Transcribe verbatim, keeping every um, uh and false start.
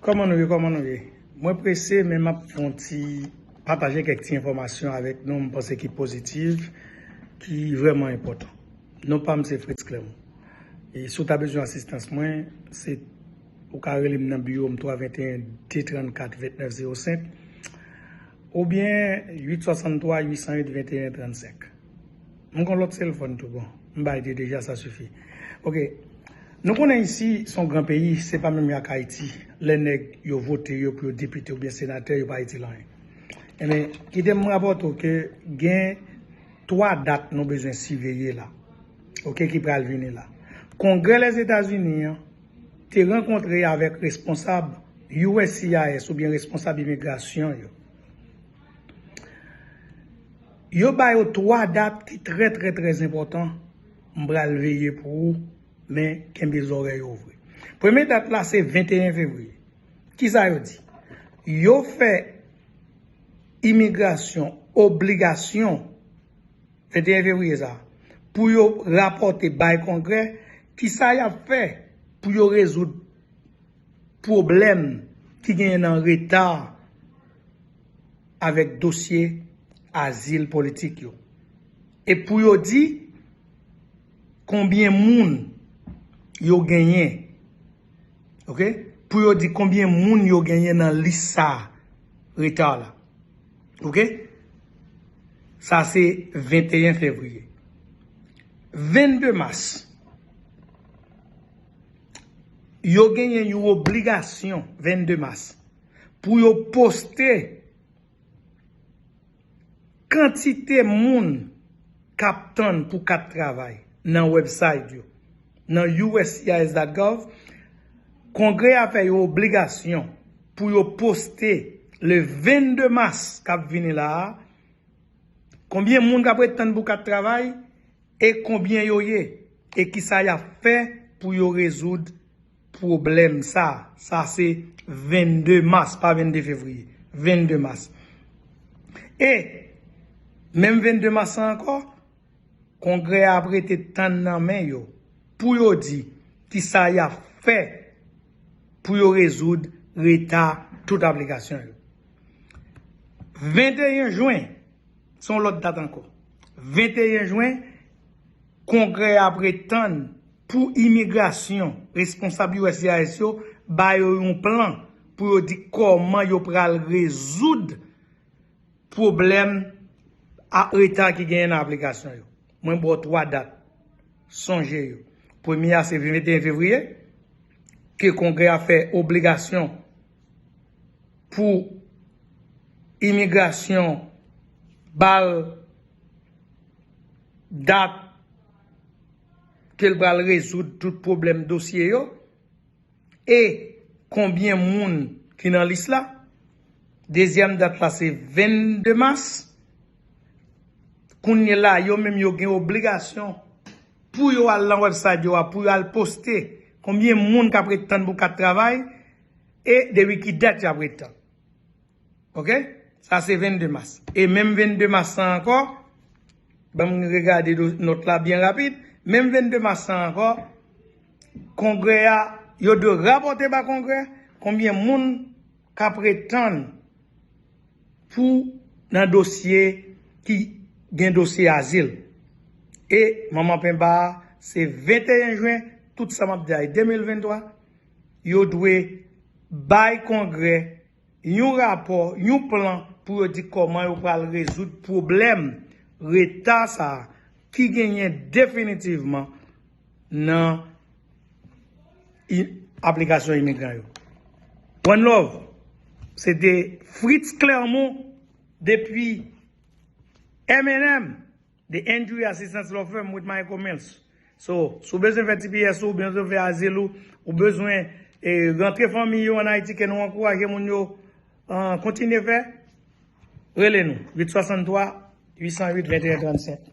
Kòman nou ye? Kòman nou ye? Mwen prese, men m ap fè yon ti pataje kèk ti enfòmasyon avèk nou, m panse ki pozitif, ki vrèman enpòtan. Non pa m se Fritz Clermont. E si w ta bezwen asistans mwen, se ou ka rele m nan biwo m twa venteyen de trannkat ventnèf zewo senk oubyen uit swasanntwa uit san uit venteyen trannsenk. M gon lòt telefòn tou bon. M bay de deja, sa sifi. Ok. Nou konnen isi se yon gran peyi, se pa menm jan ak Ayiti. Lè nèg yo vote yo pou yo depite oubyen senatè, yo pa itil anyen. Ebyen, kite m rapòte w ke gen twa dat nou bezwen siveye la. Ok, ki pral vini la. Kongrè Lèzetazini an te rankontre avèk responsab U S C I S oubyen responsab imigrasyon yo. Yo ba yo twa dat ki trè, trè, trè enpòtan. M pral veye pou ou, men kenbe zòrèy ouvri. Premye dat la se venteyen fevriye. Kisa yo di? Yo fè imigrasyon obligasyon venteyen fevriye sa, pou yo rapòte bay Kongrè kisa y ap fè pou yo rezoud pwoblèm ki genyen nan reta avèk dosye azil politik yo. E pou yo di konbyen moun yo genyen. Ok? Pou yo di konbyen moun yo genyen nan lis sa reta la. Ok? Sa se venteyen fevriye. Vennde mas, yo genyen yon obligasyon, vennde mas, pou yo poste kantite moun k ap tann pou kat travay nan website yo, nan U S C I S dot gov, Kongrè a fè yon obligasyon pou yo poste le vennde mas k ap vini la a, konbyen moun k ap ret tann pou kat travay e konbyen yo ye, e kisa y ap fè pou yo rezoud pwoblèm sa. Sa se vennde mas, pa vennde fevriye, vennde mas. E menm vennde mas la ankò, Kongrè a ap rete tann nan men yo pou yo di kisa y ap fè pou yo rezoud reta tout aplikasyon yo. Venteyen jen, se yon lòt dat ankò. Venteyen jen, Kongrè a ap ret tann pou imigrasyon, responsab U S C I S yo ba yo yon plan pou yo di kòman yo pral rezoud pwoblèm a reta ki genyen nan aplikasyon yo. Mwen ba w twa dat. Sonje yo. Premye a se venteyen fevriye, ke Kongrè a fè obligasyon pou imigrasyon ba l dat ke l pral rezoud tout pwoblèm dosye yo e konbyen moun ki nan lis la. Dezyèm dat la se vennde mas. Kounye la, yo menm yo gen obligasyon pou yo al nan website yo a, pou yo al poste konbyen moun k ap ret tann pou kat travay e depi ki dat y ap ret tann. Ok? Sa se vennde mas. E menm vennde mas la ankò, ban m regade do- nòt la byen rapid. Menm vennde mas la ankò, Kongrè a, yo dwe rapòte ba Kongrè konbyen moun k ap ret tann pou nan dosye ki gen dosye azil. E manman penba a, se venteyen jen, tout sa m ap di a, de mil venntwa, yo dwe bay Kongrè yon rapò, yon plan pou yo di kòman yo pral rezoud pwoblèm reta sa a ki genyen definitivman nan i- aplikasyon imigran yo. One love, se te Fritz Clermont depi M and M, the Injury Assistance Law Firm with Michael Mills. So, si w bezwen fè T P S ou, ou bezwen fè azil ou, ou bezwen eh, rantre fanmi yo ann Ayiti ke nou ankouraje moun yo ah, kontinye fè, rele nou, uit swasanntwa, uit san uit, venteyen trannsenk.